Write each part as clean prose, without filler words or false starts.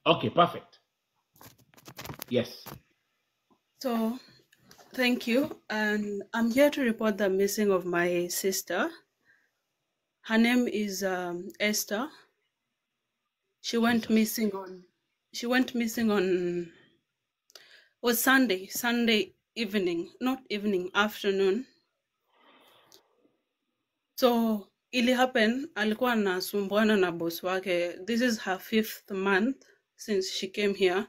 Okay, perfect. Yes. So, thank you. And I'm here to report the missing of my sister. Her name is Esther. She went missing on. Was Sunday evening, not evening, afternoon. So ili happen, alikuwa anasumbuana na boss wake. This is her 5th month since she came here.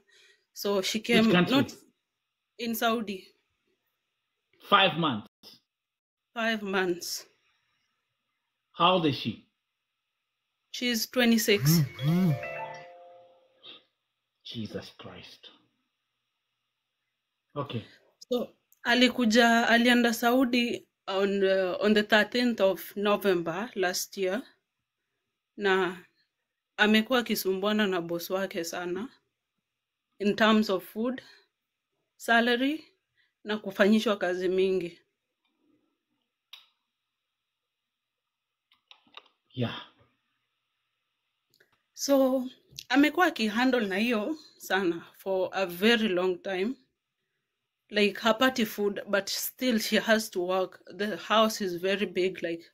So she came not in Saudi. 5 months. 5 months. How old is she? She's 26. Jesus Christ. Okay. So alienda Saudi on the 13th of November last year, na amekuwa akisumbuana na boss wake sana in terms of food, salary na kufanyishwa kazi mingi. Yeah. So amekuwa akihandle na hiyo sana for a very long time. Like hapati food, but still she has to work. The house is very big, like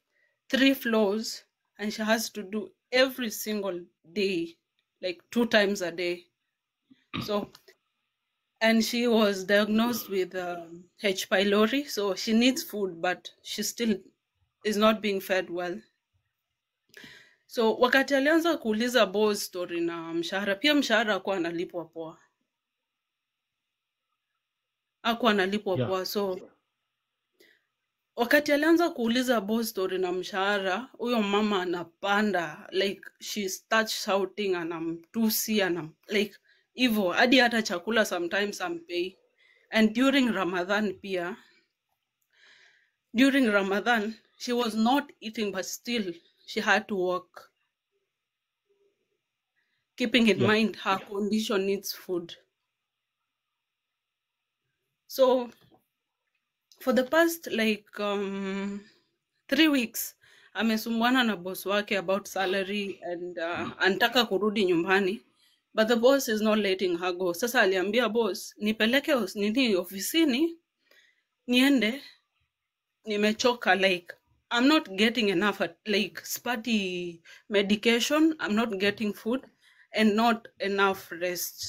3 floors, and she has to do every single day, like 2 times a day. So, and she was diagnosed with H. pylori, so she needs food, but she still is not being fed well. So wakati alianza kuuliza boss story na mshahara, pia mshahara hakuwa analipwa poa. Hakuwa analipwa poa. So wakati alianza kuuliza boss story na mshahara, huyo mama anapanda, like she starts shouting, anamtusi, like hivyo hadi hata chakula sometimes ampei. And during Ramadan pia, during Ramadan she was not eating, but still she had to work, keeping in mind her condition needs food. So for the past like 3 weeks amesumbuana na boss wake about salary and anataka kurudi nyumbani, but the boss is not letting her go. Sasa aliambia boss, nipeleke nini ofisini niende, nimechoka, like I'm not getting enough like spati medication, I'm not getting food and not enough rest.